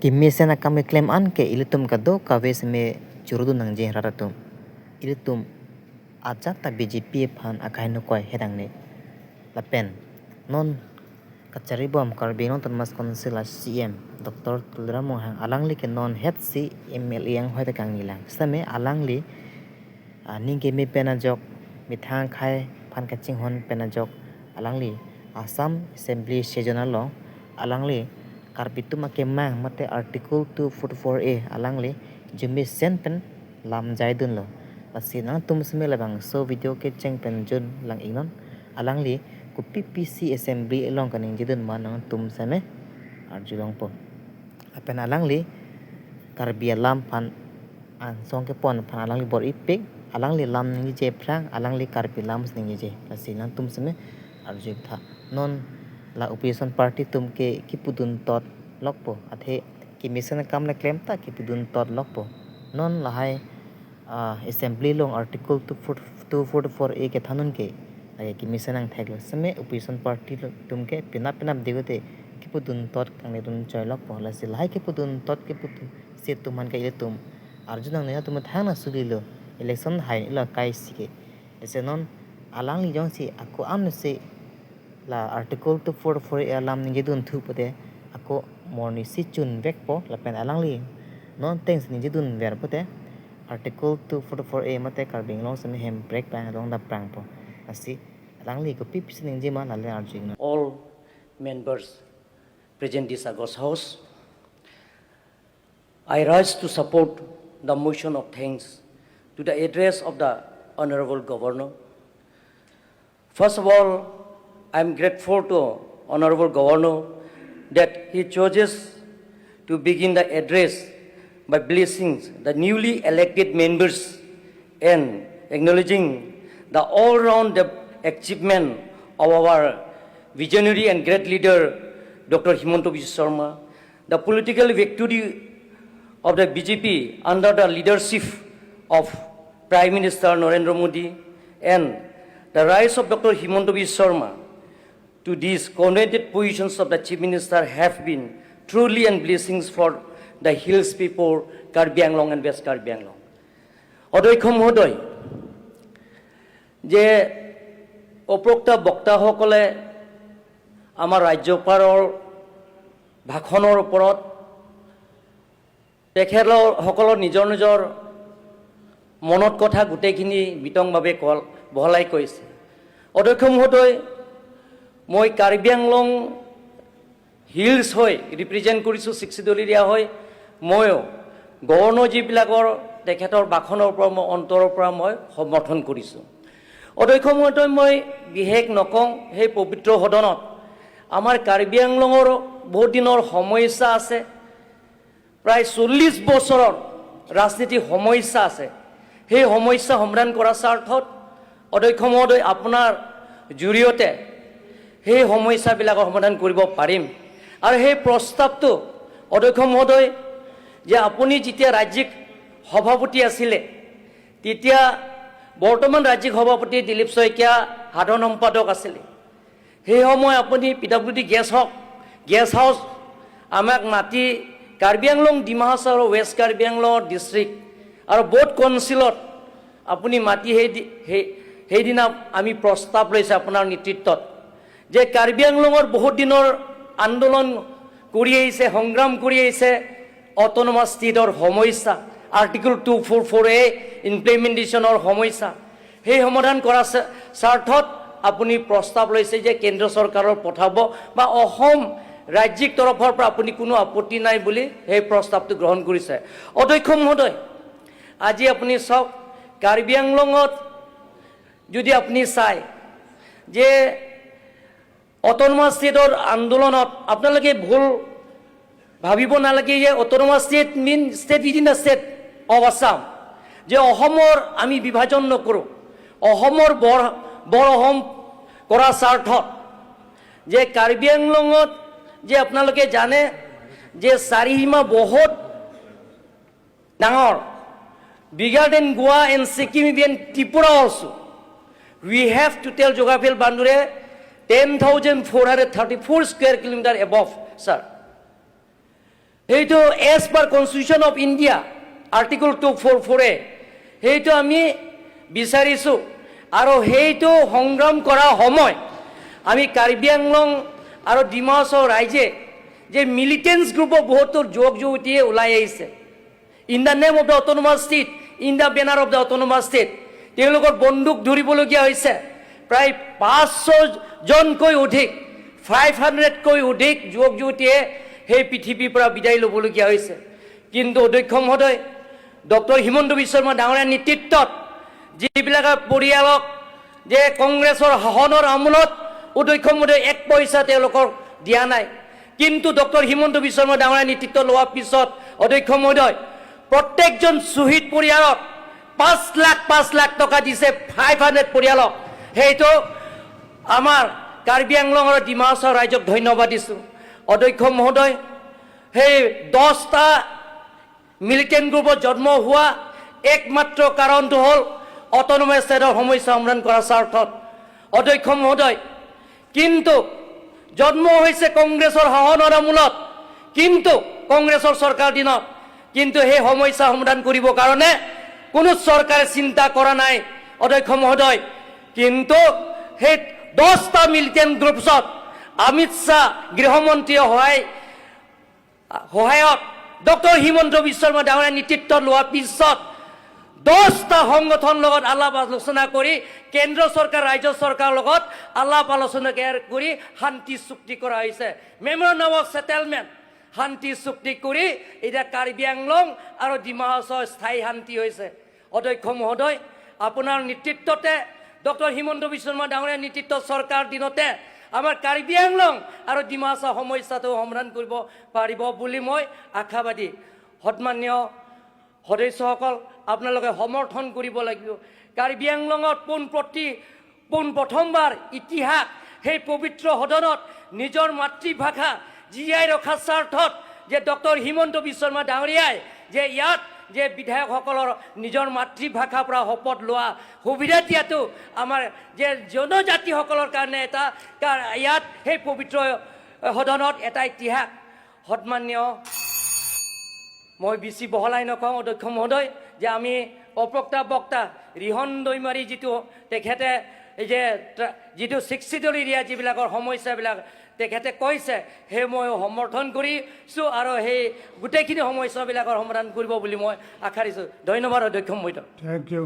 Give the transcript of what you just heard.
Kimi sen akam ke claim an ke ilitum kado kawe seme churudun nang je raratum ilitum aja ta BJP phan akai no koi herang ne lapen non kachari bom Karbi Anglong Autonomous Council CM Dr. Tuliram Ronghang alangli ke non head si MLA ang hoi ta kang nilang same alangli ning ke mi pena jok mithang khai phan kaching hon pena jok alangli Assam Assembly sessional long alangli Karbi tum ke mang mate article 244A alangli jumi sen pen lam jai dun lo lasi nang tum sme labang so video ke cheng pen jun lang ingnon alangli ku PPC assembly long kaning jidun ma nang tum same arjulong po apen alangli Karbi lam phan an song ke pon phan alangli bor ipik alangli lam ni je prang alangli Karbi lam ning je lasi nang tum same arju tha non la opposition party tum ke kipudun tot lokpo athe ki mission kam la claim ta kipudun tot lokpo non lahai assembly long article 244A ke thanun ke age ki mission ang theklo same opposition party tum ke pina pina digote kipudun tot kangne dun choi lokpo la si lahai kipudun tot kipudun se tuman ke tum arjun ang ne tum thana sulilo election hai la kai sike ese non alang li jong si ako am se la article 244A lam ni jedun thu pote ako morni si chun vek po la pen alang li non thanks ni jedun ver pote article 244A mate Karbi Anglong same hem break pa long da prang po asi alang li ko pip sing jema la le arjun. All members present this august house, I rise to support the motion of thanks to the address of the Honorable Governor. First of all, I am grateful to Honorable Governor that he chooses to begin the address by blessing the newly elected members and acknowledging the all-round achievement of our visionary and great leader, Dr. Himanta Biswa Sarma, the political victory of the BJP under the leadership of Prime Minister Narendra Modi, and the rise of Dr. Himanta Biswa Sarma to these coveted positions of the Chief Minister have been truly and blessings for the hills people, Karbi Anglong and West Karbi Anglong. অধ্যক্ষ মহোদয়, যে উপৰোক্ত বক্তাসকলে আমাৰ ৰাজ্যপালৰ ভাষণৰ ওপৰত তেখেতসকলৰ নিজৰ নিজৰ মনত কথা গোটেইখিনি বিতংভাৱে কল বহলাই কৈছে। অধ্যক্ষ মহোদয়, মই কাৰ্বি আংলং হিলছ হৈ ৰিপ্ৰেজেণ্ট কৰিছোঁ, ছিক্স এৰিয়া হৈ। ময়ো গভৰ্ণৰ যিবিলাকৰ তেখেতৰ ভাষণৰ ওপৰত মই অন্তৰৰ পৰা মই সমৰ্থন কৰিছোঁ। অধ্যক্ষ মহোদয়, মই বিশেষ নকওঁ। সেই পবিত্ৰ সদনত আমাৰ কাৰ্বি আংলঙৰ বহুত দিনৰ সমস্যা আছে, প্ৰায় 40 বছৰৰ ৰাজনীতিক সমস্যা আছে। সেই সমস্যা সমাধান কৰাৰ স্বাৰ্থত, অধ্যক্ষ মহোদয়, আপোনাৰ জৰিয়তে সেই সমস্যাবিলাকৰ সমাধান কৰিব পাৰিম। আৰু সেই প্ৰস্তাৱটো, অধ্যক্ষ মহোদয়, যে আপুনি যেতিয়া ৰাজ্যিক সভাপতি আছিলে, তেতিয়া বৰ্তমান ৰাজ্যিক সভাপতি দিলীপ শইকীয়া সাধাৰণ সম্পাদক আছিলে। সেই সময় আপুনি পি ডাব্লিউ ডি গেষ্ট হওক গেষ্ট হাউচ আমাক মাতি কাৰ্বি আংলং, ডিমা হাছাও আৰু ৱেষ্ট কাৰ্বি আংলঙৰ ডিষ্ট্ৰিক্ট আৰু ব'থ কাউন্সিলত আপুনি মাতি সেই সেইদিনা আমি প্ৰস্তাৱ লৈছে আপোনাৰ নেতৃত্বত যে কাৰ্বি আংলঙৰ বহুত দিনৰ আন্দোলন কৰি আহিছে, সংগ্ৰাম কৰি আহিছে, অট'নমাছ ষ্টেটৰ সমস্যা, আৰ্টিকল 244A ইমপ্লিমেণ্টেশ্যনৰ সমস্যা, সেই সমাধান কৰাৰ স্বাৰ্থত আপুনি প্ৰস্তাৱ লৈছে যে কেন্দ্ৰ চৰকাৰৰ পঠাব বা অসম ৰাজ্যিক তৰফৰ পৰা আপুনি কোনো আপত্তি নাই বুলি সেই প্ৰস্তাৱটো গ্ৰহণ কৰিছে। অধ্যক্ষ মহোদয়, আজি আপুনি চাওক, কাৰ্বি আংলঙত যদি আপুনি চায় যে অট'নমাছ ষ্টেটৰ আন্দোলনত আপোনালোকে ভুল ভাবিব নালাগে যে autonomous state mean state within the state of Assam, যে অসমৰ আমি বিভাজন নকৰোঁ। অসমৰ বৰ বৰ অসম কৰাৰ স্বাৰ্থত যে কাৰ্বি আংলঙত যে আপোনালোকে জানে যে চাৰিসীমা বহুত ডাঙৰ, bigger than Goa and Sikkim and Tripura also. We have total geographical boundary 10,434 square kilometer above, sir. সেইটো as per Constitution of India, Article 244 A, সেইটো আমি বিচাৰিছোঁ। আৰু সেইটো সংগ্ৰাম কৰা সময় আমি কাৰ্বি আংলং আৰু ডিমা হাছাও ৰাইজে যে মিলিটেণ্টছ গ্ৰুপৰ বহুতো যুৱক যুৱতীয়ে ওলাই আহিছে in the name of the autonomous state, in the banner of the autonomous state, তেওঁলোকৰ বন্দুক ধৰিবলগীয়া হৈছে। প্ৰায় 500 জনকৈ অধিক, 500তকৈ অধিক যুৱক যুৱতীয়ে সেই পৃথিৱীৰ পৰা বিদায় ল'বলগীয়া হৈছে। কিন্তু অধ্যক্ষ মহোদয়, ডক্টৰ হিমন্ত বিশ্ব শৰ্মা ডাঙৰীয়াৰ নেতৃত্বত যিবিলাক পৰিয়ালক যে কংগ্ৰেছৰ শাসনৰ আমোলত, অধ্যক্ষ মহোদয়, এক পইচা তেওঁলোকক দিয়া নাই। কিন্তু ডক্টৰ হিমন্ত বিশ্ব শৰ্মা ডাঙৰীয়াৰ নেতৃত্ব লোৱাৰ পিছত, অধ্যক্ষ মহোদয়, প্ৰত্যেকজন শ্বহীদ পৰিয়ালক 5 লাখ 5 লাখ টকা দিছে, 500 পৰিয়ালক। সেইটো আমাৰ কাৰ্বি আংলং আৰু ডিমা হাছাও ৰাইজক ধন্যবাদ দিছোঁ। অধ্যক্ষ মহোদয়, সেই 10টা মিলিটেণ্ট গ্ৰুপত জন্ম হোৱা একমাত্ৰ কাৰণটো হ'ল অট'নমাছ ষ্টেটৰ সমস্যা সমাধান কৰাৰ স্বাৰ্থত, অধ্যক্ষ মহোদয়। কিন্তু জন্ম হৈছে কংগ্ৰেছৰ শাসনৰ আমোলত, কিন্তু কংগ্ৰেছৰ চৰকাৰ দিনত, কিন্তু সেই সমস্যা সমাধান কৰিবৰ কাৰণে কোনো চৰকাৰে চিন্তা কৰা নাই, অধ্যক্ষ মহোদয়। কিন্তু সেই 10টা মিলিটেণ্ট গ্ৰুপছত অমিত শ্বাহ গৃহমন্ত্ৰীয়ে সহায়ত ডক্টৰ হিমন্ত বিশ্ব শৰ্মা ডাঙৰীয়াৰ নেতৃত্ব লোৱাৰ পিছত 10টা সংগঠনৰ লগত আলাপ আলোচনা কৰি, কেন্দ্ৰ চৰকাৰ, ৰাজ্য চৰকাৰৰ লগত আলাপ আলোচনা কৰি শান্তি চুক্তি কৰা হৈছে। মেমৰেণ্ডাম অফ ছেটেলমেণ্ট, শান্তি চুক্তি কৰি এতিয়া কাৰ্বি আংলং আৰু ডিমা হাছাওৰ স্থায়ী শান্তি হৈছে। অধ্যক্ষ মহোদয়, আপোনাৰ নেতৃত্বতে, ডক্টৰ হিমন্ত বিশ্ব শৰ্মা ডাঙৰীয়াৰ নেতৃত্ব চৰকাৰ দিনতে আমাৰ কাৰ্বি আংলং আৰু ডিমা হাছাও সমস্যাটো সমাধান কৰিব পাৰিব বুলি মই আশাবাদী। সন্মানীয় সদস্যসকল, আপোনালোকে সমৰ্থন কৰিব লাগিব। কাৰ্বি আংলঙত পোন প্ৰথমবাৰ ইতিহাস, সেই পবিত্ৰ সদনত নিজৰ মাতৃভাষা জীয়াই ৰখাৰ স্বাৰ্থত যে ডক্টৰ হিমন্ত বিশ্ব শৰ্মা ডাঙৰীয়াই যে ইয়াত যে বিধায়কসকলৰ নিজৰ মাতৃভাষাৰ পৰা শপত লোৱা সুবিধা দিয়াটো আমাৰ যে জনজাতিসকলৰ কাৰণে এটা ইয়াত সেই পবিত্ৰ সদনত এটা ইতিহাস। সন্মানীয়, মই বেছি বহলাই নকওঁ, অধ্যক্ষ মহোদয়, যে আমি অপক্তা বক্তা ৰিহন দৈমাৰী যিটো তেখেতে এই যে যিটো ছিক্স চিডিউল এৰিয়া যিবিলাকৰ সমস্যাবিলাক তেখেতে কৈছে, সেই মই সমৰ্থন কৰিছোঁ আৰু সেই গোটেইখিনি সমস্যাবিলাকৰ সমাধান কৰিব বুলি মই আশা দিছোঁ। ধন্যবাদ, অধ্যক্ষ মহোদয়। Thank you.